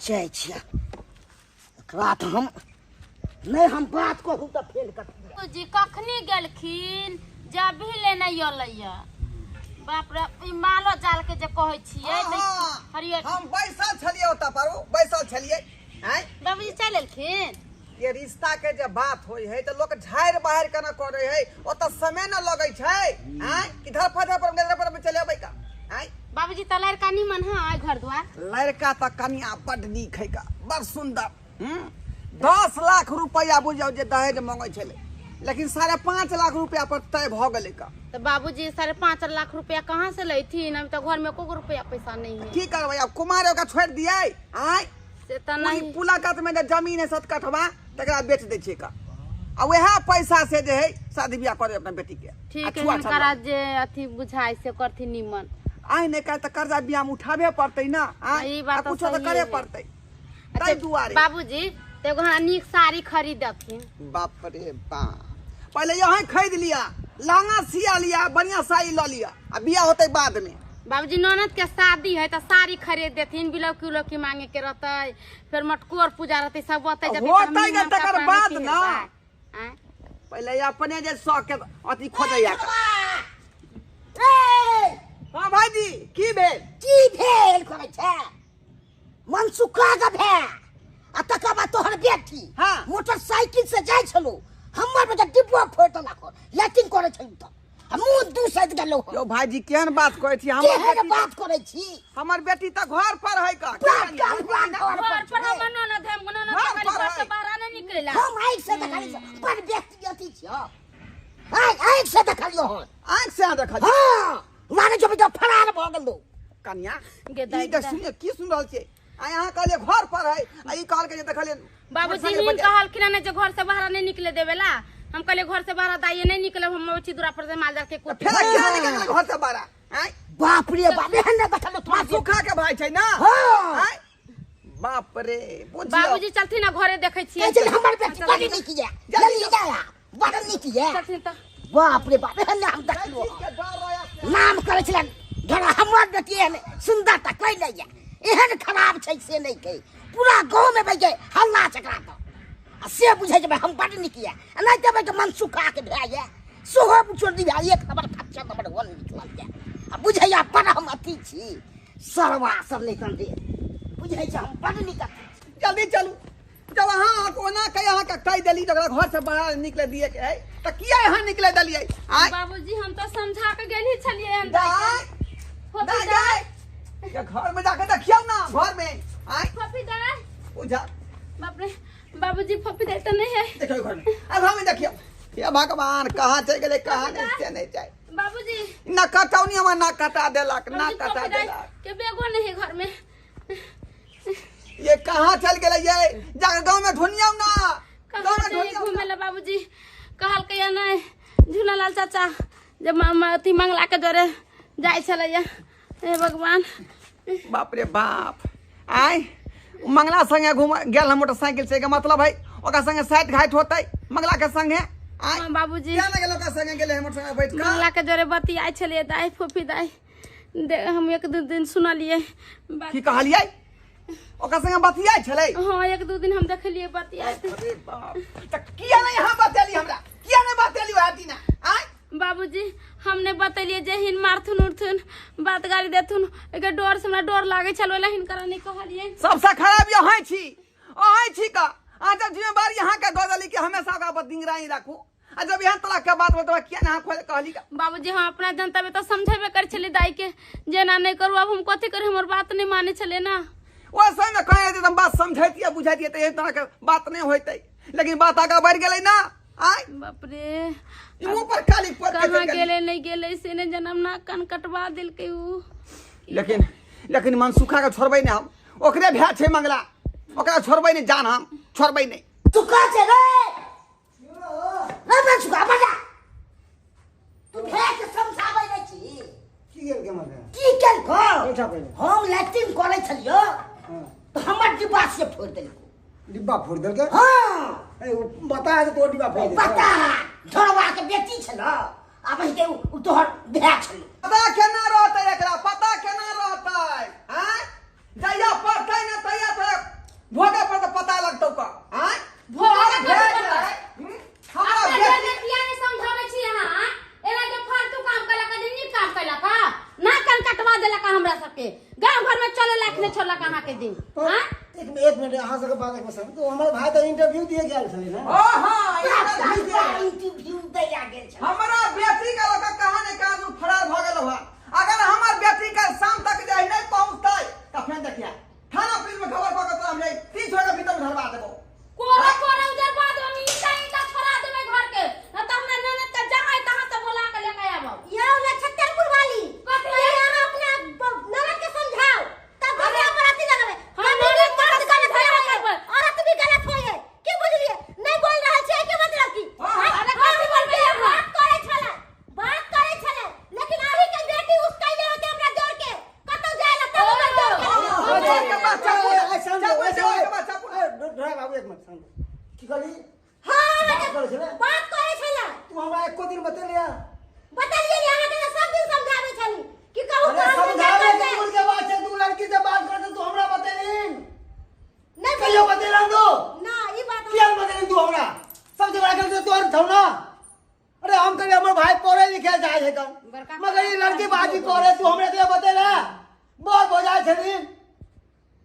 जाइ छियै एकरा तऽ हम नहि, हम बात कहू तऽ फेल कर। जी कखनी गेलखिन जब भी ले नहीं अलैया, बाप रे, ई मालो जाल के जे कहै छियै तऽ हरियर। हम बैसल छलियै ओतऽ पर, बैसल छलियै। आँय बाबूजी चलि एलखिन। ये रिश्ता के जे बात होइ है तऽ लोक झाड़ि बाहर केना करै है, ओतऽ समय न लगै छै। आँय कि धर फधर पर गदर पर चलि अबै का? आँय बाबूजी तऽ लड़का निमन है आइ घर द्वार? लड़का तऽ कनिया बड नीक है का, बड़ सुन्दर। 10 लाख रुपया बुझियौ जे दहेज मंगै छलै, लेकिन 5.5 लाख रुपया पर तय भऽ गेलै का। तऽ बाबूजी 5.5 लाख रुपया कहाँ से लैथिन? अभी तऽ घर में एको रुपया पैसा नहीं है। की करबै आब, कुमार ओकरा छोड़ि दियै? आँय से तऽ नहीं, पुला कात में जे जमीन है 7 कठवा तकरा बेच दै छियै का, आ वएह पैसा से जे है शादी बियाह करे अपना बेटी के। ठीक है, हुनकरा जे अथी बुझाइ से करथिन निमन। आइ नहि काल्हि तऽ कर्जा बियाह में उठाबे पड़तै ना, ई बात कुछो तऽ करे पड़तै, ताहि दुआरे। बाबूजी तऽ एगो हमरा नीक साड़ी खरीद देथिन। बाप रे बाप, पहिले यहाँ खरीद लिया, लहंगा सिया लिया, बढ़िया साड़ी लऽ लिया, आ बियाह होतै बाद में। बाबूजी ननद के शादी है तऽ साड़ी खरीद देथिन, बिलौकी उलौकी मांगे के रहतै, फिर मटकोर पूजा रहतै, सब होतै जब होतै ने तकर बाद ना। पहिले अपने जे शौक के अथी खोजैया। हाँ भाईजी की भेल? की भेल कहै छै मनसुखा के भाय आ तकर बाद तोहर बेटी। हाँ। मोटरसाइकिल से जाइ छलौ, हमर बेटा डिब्बो फोड़ि देलक, लैट्रिन करै छलौ तऽ मुँह दूसैत गेलौ। यौ भाईजी केहन बात कहै छी? केहन बात करै छी? हमर बेटी तऽ घर पर है का। घर पर हमर ननद है, ननद खाली घर से बाहर नहीं निकलेला। हम आँखि से देखलियै, बड़ व्यक्ति अथी छियौ, आँखि से देखलियौ हन। आँखि से देखलियौ? हाँ, लागै छौ बेटा फरार भऽ गेलौ। कन्या ई तऽ सुनियौ, की सुनि रहल छियै? आइ अहाँ कहलियै घर पर है, आ ई कहलकै जे देखलियै। बाबूजी हिन कहलखिन ने जे घर से बाहर नहीं निकले देवेला, हम कहलियै घर से बाहर दाइये नहीं निकलब, हम मौची दूरा पर से माल जाल के कुटी। फेर केना निकललै घर से बाहर? आँय बाप रे बाप, एहन नहि देखलियौ तोरा। सुखा के भाई छै ना? हाँ। आँय बाप रे, बुझियौ। बाबूजी चलथिन ना घरे देखै छियै। चल हमर बेटी बड़ नीक ये, जल्दी जा, बड़ नीक ये। चलथिन तऽ। बाप रे बाप, एहन हम देखलियौ नाम करै छलन धरा, हमर बेटी एहन सुन्दर तऽ कोइ नहि ये, एहन खराब छै से नहि कहि, पूरा गाँव में भाई हल्ला चकरा तऽ आ से बुझै छै हम बड़ नीक ये, नहि देबै तऽ मनसुखा के भाय ये सेहो चोरी भाय एक नंबर खच्चर नंबर 1 निकलल ये, आ बुझैया बड़ हम अथी छी सरवा सब नहि तंदे बुझै छै हम बड़ नीक अथी छी। जल्दी चलू, जब अहाँ ओना कहि अहाँके कहि देली तऽ ओकरा घर से बाहर निकले दिए के है तऽ किया अहाँ निकले देलियै? आँय बाबूजी हम तऽ समझा के गेली छलियै हम दाइ दाइ दाइ, घर में जाके देखियौ ना, घर में। आँय फफी दाइ बुझा बाप रे, बाबूजी फपी दाई तो नहीं है। देखियो घर में, अब हमें देखियो, हे भगवान कहाँ चल गेलै, कहाँ नहीं से नहीं जाए। बाबूजी ना कटौनी हमर ना कटा देलक, ना बाबूजी, कटा फफी दाई देलक। के बेगो नहीं है घर में। ये कहाँ चल गेलै ये? जाके गाँव में ढूंढियौ ना, गाँव कहाँ में जाइए ढूंढियौ। घूमे ला बाबूजी? कहलकै या नहीं झूलालाल चाचा जे अथी मंगला के जोरे जाइ छलैया। हे भगवान, बाप रे बाप, आय मंगला संगे घूम गेल हम मोटरसाइकिल से, एकर मतलब है ओकरा संगे साइड घाट होतै मंगला के संगे। आय हाँ बाबूजी, किया ना गेल ओकरा संगे गेलै हम मोटरसाइकिल बैठ के? मंगला के जोरे बतियाइ छलियै दाई फूफी दाई, हम एक दू दिन सुनलियै बात। की कहलियै? ओकरा संगे बतियाइ छलै? हाँ, एक दू दिन हम देखलियै बतियाइत। अरे बाप, त किया नहीं यहाँ बतेली हमरा, किया नहीं बतेली वएह दिना? आय बाबूजी हम नहीं बतेलियै जे हिन मारथुन उरथुन बात गाली देथुन, एकर डर से हमरा डर लागै छल, ओला हिनकरा नहीं कहलियै। सबसे खराब अहाँ छी, अहाँ छी का अहाँ जब जिम्मेवारी अहाँ के दऽ देली कि हमेशा ओकरा पर निगरानी राखू, आ जब एहन तरह के बात बतबा किया ना अहाँ खोल कहली का? बाबूजी हम अपना जनता में तो समझेबे करै छलियै दाई के, जेना नहीं करू अब हम कथी करू, हमर बात नहीं मानै छलै ना। ओहि समय में कहे जे हम बात समझैतियै बुझैतियै तऽ एहन तरह के बात नहीं होइतै, लेकिन बात आगाँ बढ़ि गेलै ना। आय बाप रे, ई मुँह पर काली पोत के कहाँ चलि गेलै। गेलै नहीं गेलै से नहीं जनम, नाक कान कटवा देलकै उ। लेकिन लेकिन मनसुखा के छोड़बै नहीं हम, ओकरे भाय छै मंगला, ओकरा छोड़बै नहीं, जान हम छोड़बै नहीं। तू कहाँ छै रे? रे मनसुखा, बजा। तू भाय के समझाबै नहीं छी। की गेल के मगर? की केलकौ? बैठा पहिले। हम लैट्रिन करै छलियौ तऽ हमर डिब्बा से फोड़ि देलकौ। डिब्बा फोड़ि देलकै? हाँ। ए, ओ बता जे तोर डिब्बा फोड़ि देलकै। बता, झोरवा के बेटी छलौ, आब के उ तोहर भाय छलौ। पता केना रहतै एकरा, पता केना रहतै? आँय जहिया पढ़तै ने तहिया तोरा भोगे पर तऽ पता लगतौ का। आँय भोगे पर भाय पता। छै, हमरा अपना बेटी घर में किया नहीं समझाबै छी अहाँ? एना के फालतू काम केलक, जे नीक काम केलक, हाँ? नाक कान कटवा देलक हमरा सबके, गाँव घर में चले लायक नहीं छोड़लक अहाँ के दिन। हाँ? एक मिनट, अहाँ सबके बात एक मिनट। तो हमर भाई तऽ इंटरव्यू दिए गेल छलै ना? ओ हाँ, इंटरव्यू दिए। इंटरव्यू दैया गेल छलै। हमरा बेटी के लऽ कऽ कहाँ ने कहाँ दुनू फरार भऽ गेल हँ। अगर हमर बेटी के शाम तक जे नहीं पहुँचतै तऽ फेर देखिया थाना पुलिस में खबर कऽ के तोरा हम 3 छोड़ के भीतर में धरवा देबौ। कोरा कोरा उधर बाद हम ईटा ईटा छोड़ा देबै घर के, न तऽ हमरा ननद के जहाँ तहाँ से बोला के लेके आबौ। यौ नक्षत्रपुर वाली, कथी? पहिले अहाँ अपना ननद के समझाओ तब घरवा पर अथी लगाबै। हम कभी भी ननद के मर्द गलत समझाबै होय, करबै। औरत भी गलत होय है, की बुझलियै? नहीं बोल रहल छियै के मतलब की? हाँ, हाँ, अरे कथी बोलबै अहाँ? बात करै छलै, बात करै छलै, लेकिन अही के बेटी उसकैले होते हमरा जोड़ के कतौ जाय ला तब हमरा जोड़ के। हाँ, जोड़ के बात चापू, ए, शांत हो, चापू, ए, जोड़ के बात चापू। ए, ढोरा बाबू, एक मिनट, शांत हो। की कहली? हाँ, बात करै छलै? बात करै छलै। तू हमरा एको दिन बतेलिया? बतेलियै ने, अहाँके तऽ सब दिन समझाबै छली कि कहू अरे काम धंधा समझाबै करतै। के दूर के बात छै, तू लड़की से बात करतै, तू हमरा बतेली? नहीं कहियो बतेलन तू? ना, ई बात हम- किया बतेली तू हमरा? सबसे बड़ा गलती तोहर छौ ना। अरे हम कहियो हमर भाई पढ़े लिखे जाय छै कम, मगर ई लड़की बाजी करे, तू हमरा के बतेला? बहुत हो जाय छली।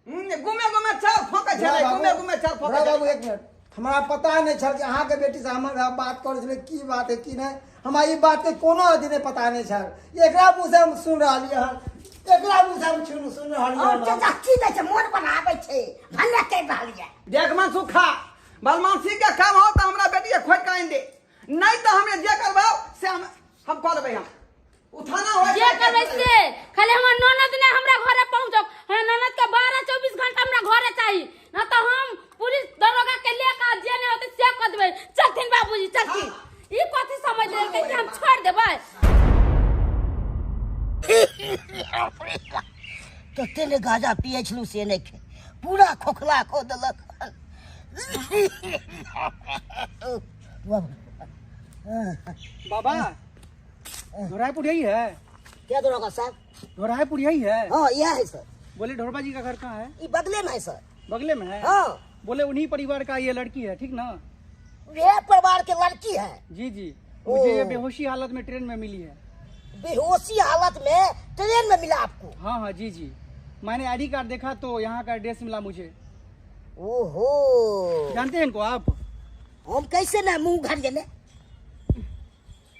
घुमे घुमे चार फोकै छलै, घुमे घुमे चार फोकै बाबू, छलै। एक मिनट, हमरा पता नहीं छल कि अहाँके बेटी से हमर बात करै छलै, की बात है की नहीं, हमरा ई बात के कोनो अथी नहीं पता नहीं छल। एकरा मुँह से हम सुन रहलियै हन, एकरा मुँह से हम सुन रहलियै और हन। चाचा की दै छै, मोन बनाबै छै, भन्ने कहि रहलियै। देख मनसुखा, बदमाशी के काम हो तऽ हमरा बेटी के खोजि कऽ आनि दे, नहीं तऽ हमे जे करबौ से हम कऽ लेबै। हम उठाना होय जे करबै से, खाली हमर ननद ने हमरा घरे पहुँचौ, हमरा ननद के 12-24 घंटा हमरा घरे चाही, न तऽ हम पुलिस दरोगा के ले के जे नहि होतै से कऽ देबै। चलथिन बाबूजी, चलथिन। ई कथी समझ लेलकै कि हम छोड़ि देबै? तते ने गाजा पियै छलहुँ से नहि खे, पूरा खोखला कऽ देलक। बाबा, ढोरायपुर यही है? क्या दरोगा साहब? ढोरायपुर यही है? हाँ, यह है सर। बोले ढोरबा जी का घर कहाँ है? ये बगले में है सर। बगले में है? हाँ। बोले उन्हीं परिवार का ये लड़की है, ठीक ना? ये परिवार के लड़की है। जी जी, मुझे ये बेहोशी हालत में ट्रेन में मिली है। बेहोशी हालत में ट्रेन में मिला आपको? हाँ हाँ जी जी, मैंने आईडी कार्ड देखा तो यहाँ का एड्रेस मिला मुझे। ओहो, जानते हैं इनको आप? हम कैसे ना मुंह घर गेले।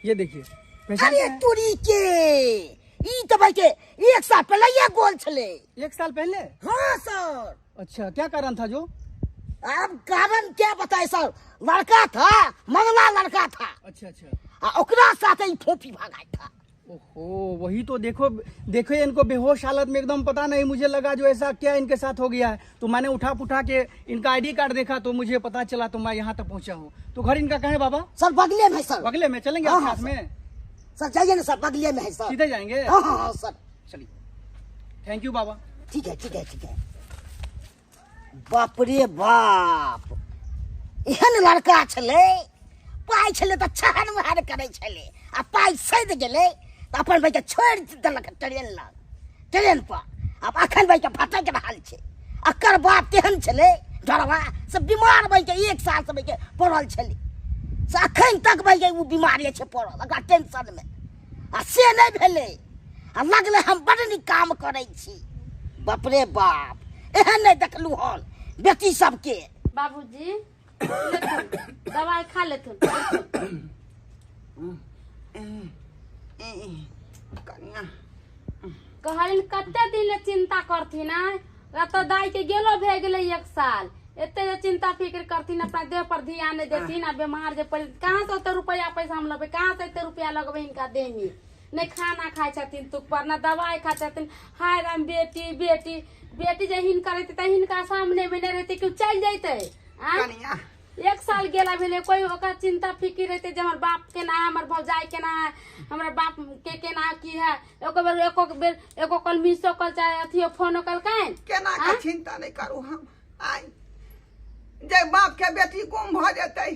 ये देखिए, पहचानते अरे हैं? तोरी के ई तो भाई के 1 साल पहले ये गोल छले। 1 साल पहले? हाँ सर। अच्छा, क्या कारण था जो? अब कारण क्या बताए सर, लड़का था, मंगला लड़का था। अच्छा अच्छा। आ ओकरा साथे ई फोफी भागाई था। ओहो, वही तो देखो देखो इनको बेहोश हालत में एकदम, पता नहीं मुझे लगा जो ऐसा क्या इनके साथ हो गया है, तो मैंने उठा उठा के इनका आईडी कार्ड देखा तो मुझे पता चला, तो मैं यहाँ तक पहुँचा हूँ। तो घर इनका कहाँ है बाबा? सर बगले में है सर। बगले में चलेंगे हाँ, आप हाँ, साथ में? सर जाइए ना सर, बगले में है सर। सीधे जाएंगे? हाँ हाँ हाँ सर। चलिए, thank you बाबा। ठीक है ठीक है ठीक है। बाप रे बाप, एहन लड़का छलै, पाइ छलै तऽ छहन वहन करै छलै, आ पाइ सधि गेलै तऽ अपन भाइके छोड़ि देलक ट्रेन लग, ट्रेन पर। आब अखन भाइके भटकि रहल छै। एकर बाप तेहन छलै डरवा से बीमार भाइके 1 साल से भाइके पड़ल छलै, से अखन तक भाइके ओ बीमारी छै पड़ल, ओकरा टेंशनमे। आ से नहि भेलै, आ लगलै हम बड़ नीक काम करै छी। बाप रे बाप, एहन नहि देखलहुँ हन बेटी सबके। बाबूजी लेथुन, दवाई खा लेथुन। कनिया कहलिन कते दिन ले चिंता करथिन आय, तो दाई के गेलो भए गेलै 1 साल, एते जे चिंता फिक्र करथिन, अपना देह पर ध्यान नहीं देथिन, आ बीमार जे पड़े कहाँ से ओते रुपया पैसा हम लेबै, कहाँ से एते रुपया लगबै हिनका देह में? नहीं खाना खाइ छथिन तुक पर, ना दवाई खाइ छथिन। हाय राम, बेटी बेटी बेटी जे हिनका रहतै तऽ हिनका सामने में नहीं रहतै, क्यों चलि जैतै? कनिया 1 साल गेला भेलै, कोई ओकर चिंता फिक्र रहतै जे हमर बाप केना है, हमर भौजाई केना है, हमर बाप के केना की है। एको बेर एको बेर एको कल मिसो कल चाहे अथियो फोनो कलकनि। केना के चिंता नहीं करू हम। आइ जे बाप के बेटी गुम भऽ जेतै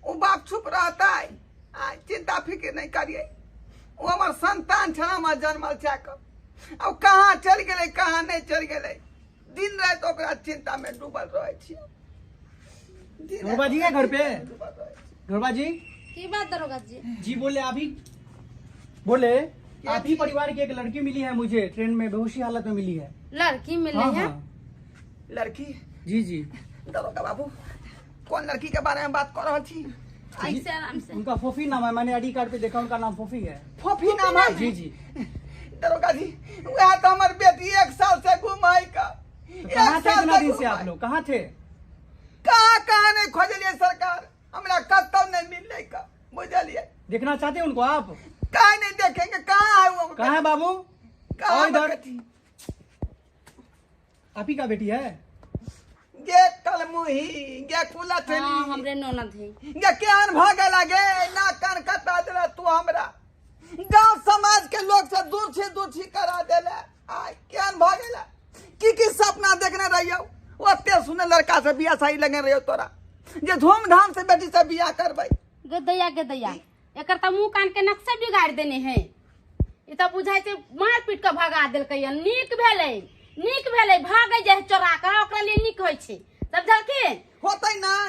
ओ बाप चुप रहतै? आइ चिंता फिक्र नहीं करिए, ओ हमर संतान छल, हमर जन्मल छै, अब कहाँ चलि गेलै कहाँ नहीं चलि गेलै, दिन राति ओकरा चिंता में डूबल रहै छियै। दरोगा जी है घर पे? दरोगा जी की बात दरोगा जी? जी बोले, अभी बोले आप ही परिवार की एक लड़की मिली है मुझे, ट्रेन में बेहोशी हालत में मिली है। लड़की मिली हाँ, है? हाँ। लड़की? जी जी। दरोगा बाबू कौन लड़की के बारे में बात कर रहल छी? ऐसे आराम से। उनका फोफी नाम है, मैंने आईडी कार्ड पे देखा उनका नाम फोफी है। फोफी नाम है? जी जी। दरोगा जी वह तो हमारी बेटी 1 साल से गुम है का। तो कहाँ थे इतना दिन से आप लोग, कहाँ थे? कहाँ कहाँ नहीं खोजलिए सरकार, हमरा कतौ नहीं मिलले का, बुझलिए। देखना चाहते हैं उनको आप? कहाँ नहीं देखेंगे, कहाँ है वो? कहाँ है बाबू? कहाँ इधर आप ही का बेटी है? गे कलमुही गे कुलथनी। हाँ, हमरे ननद है। गे केहन भऽ गेला गे, ना कान कटा देला तू हमरा, गांव समाज के लोग से दूर छी दूर छी करा देला। आय केहन भऽ गेला, की की सपना देखने रहियौ, ओते सुने लड़का से बियाह शादी लगने रहियौ तोरा, जे धूमधाम से बेटी से बियाह करबै। गदैया गदैया एकर त मुंह कान के नक्शा बिगाड़ देने है, ई त बुझाइ छै मार पीट के भगा देलकै। नीक भेलै, नीक भेलै, भागै जे चोरा के, ओकरा लिए नीक होइ छै, समझलखिन? होतै नहि,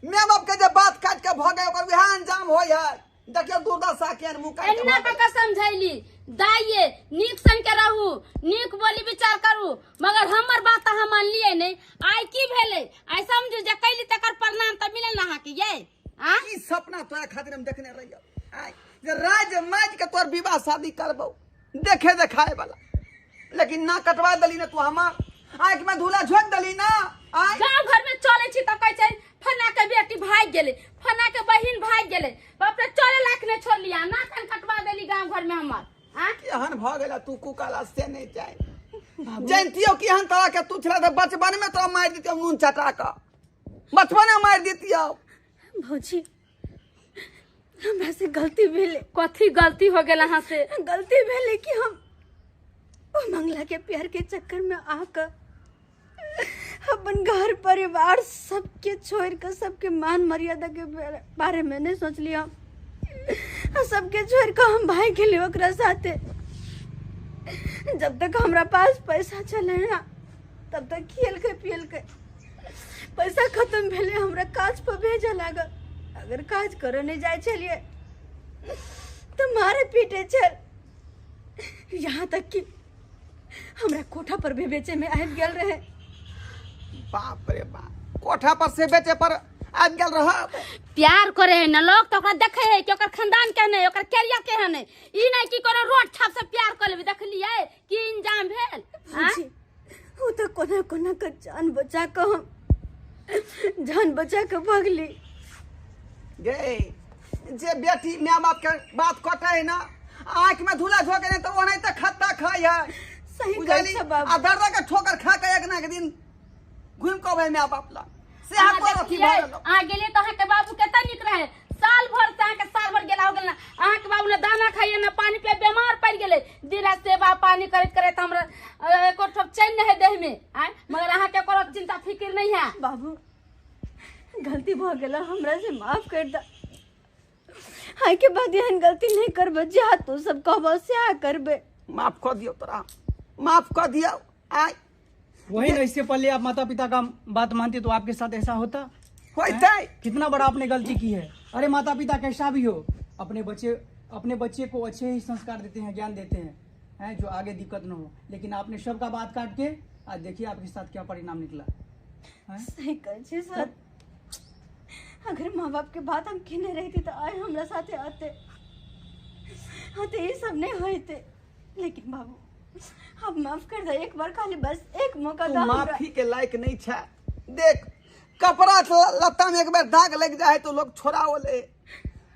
my बाप के जे बात काट के भऽ गए ओकर वएह अंजाम होइ है। देखियौ दुर्दशा केहन मुँह काटि के एना भऽ कऽ के समझैली दाइये, नीक सन के रहू, नीक बोली विचार करू, मगर हमर बात अहाँ मानलियै नहि। आइ की भेलै? आइ समझू जे कैली तकर परिणाम तऽ मिलल ने अहाँके यै। आ की सपना तोरा खातिर हम देखने रहियौ, आइ जे राज माज के तोर विवाह शादी करबौ, देखे देखाए वाला, लेकिन ना कटवा देली ना तू हमार आँख में धूला झोंक देली ना। आइ गाँव घर में चले छी तऽ कहै छै फना के बेटी भागि गेलै, फना के बहिन भागि गेलै, बाप रे चले लाख नहि छोड़लियै, ना कान कटवा देली गाँव घर में हमर। आ केहन भऽ गेला तू कुकाला से नहीं जाए, जानतियो केहन तरह के तू छला, बचपन में तोरा मारि दितियौ नून चटा कऽ, बचपन में मारि दितियौ। भौजी हमरा से गलती भेलै। कथी गलती हो गेल अहाँ से? गलती भेलै कि हम ओ मंगला के प्यार के चक्कर में आकर अपन घर परिवार सबके छोड़ कर सबके मान मर्यादा के बारे में नहीं सोच लिया, सबके छोड़ कर हम भाई गेली ओकरा साथे। जब तक हमरा पास पैसा चले ना तब तक खेल के पियल के पैसा खत्म भेले, हमरा काज पर भेजे लागल। अगर काज करे नहीं जाए चलिए तो मारे पीटे चल, यहाँ तक कि हमरा कोठा पर भी बेचे में आबि गेल रहे। बाप रे बाप, कोठा पर से बेचे पर आबि गेल रह। प्यार करे है ना लोग तो ओकरा देखे है कि ओकर खानदान केहन है, ओकर कैरियर केहन है, ई नहीं कि कोनो रोड छाप से प्यार कर लेबे। देखलियै की इंजाम भेल? ओ तो कोना कोना के जान बचा के हम जान बचा के भागली। गे जे बेटी my बाप के बात कटे है ना, आँख में धूला झोंके नहीं तो ओनाहिते खत्ता खाइ है। सही कहै बुझली? छै बाबू। आ दर्द के ठोकर खा के एक ना एक दिन घुमि के अबै my बाप लग। से अहाँ पर अथी भऽ गेलौ। अहाँ गेलियै तऽ अहाँके बाबू कते नीक रहे, साल भर से अहाँके साल भर गेला हो गेल ना, अहाँके बाबू ने दाना खाइए ना पानी पिए, बीमार पड़ि गेलै। दिन राति सेवा पानी करैत करैत हमरा एको ठोप चैन नहीं है देह में आय, मगर अहाँके कोनो चिंता फिक्र नहीं है। बाबू गलती भऽ गेल, हमरा से माफ कर द, आइ के बाद एहन गलती नहीं करबे, जा तू सब कहबो सएह करबे। माफ कऽ दियौ तोरा, माफ कऽ दियौ। आय वही ना, इससे पहले आप माता पिता का बात मानते तो आपके साथ ऐसा होता? होइतै। कितना बड़ा आपने गलती की है। अरे माता पिता कैसा भी हो अपने बच्चे को अच्छे ही संस्कार देते हैं, ज्ञान देते हैं, हैं जो आगे दिक्कत न हो, लेकिन आपने सबका बात काट के आज देखिए आपके साथ क्या परिणाम निकला। सही कहै छै सर, अगर माँ बाप के बात हम केने रहती तो आय हमरा साथे आते आते ये सब नहीं होते। लेकिन बाबू अब माफ कर दे एक बार, खाली बस एक मौका तू दे हमरा। माफी के लायक नहीं छै। देख कपड़ा लत्ता में एक बार दाग लग जाए तो लोग छोड़ाओ ले,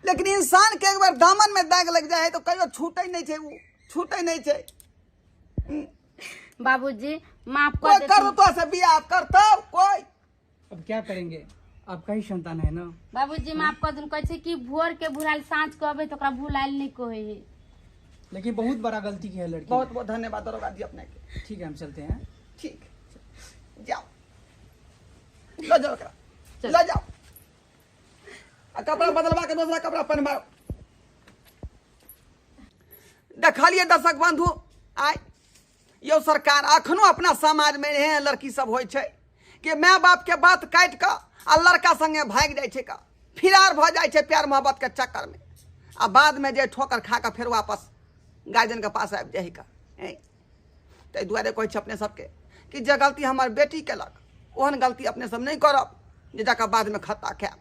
लेकिन इंसान के एक बार दामन में दाग लग जाए तो कहियो छूटे नहीं छै, वो छूटे नहीं छै। बाबूजी माफ कोई कर कर दे तो से बियाह करतो कोई। अब क्या करेंगे, आपका ही संतान है ना। बाबूजी माफ कर दे, कहै छै कि भोर के भुलायल साँझ के अबै तऽ ओकरा भुलायल नहीं कहै है। लेकिन बहुत बड़ा गलती की है लड़की। बहुत बहुत धन्यवाद दरोगा जी अपने के। ठीक है हम चलते हैं। ठीक जाओ, लो जाओ एकरा, लो जाओ। आ कपड़ा बदलवा के दूसरा कपड़ा पहनवाओ। देखलिए दर्शक बंधु, आय यो सरकार अखनो अपना समाज में एहन लड़की सब होइ छै कि my बाप के बात काटि कऽ आ लड़का संगे भागि जाइ छै, का फिरार भऽ जाइ छै प्यार मोहब्बत के चक्कर में, आ बाद में जे ठोकर खा कऽ फेर वापस गार्जियन के पास आबि जाइ का। ताहि दुआरे कहै छी अपने सबके कि जे गलती हमर बेटी केलक ओहन गलती अपने सब नहीं करब जे जाकऽ बाद में खत्ता खायब।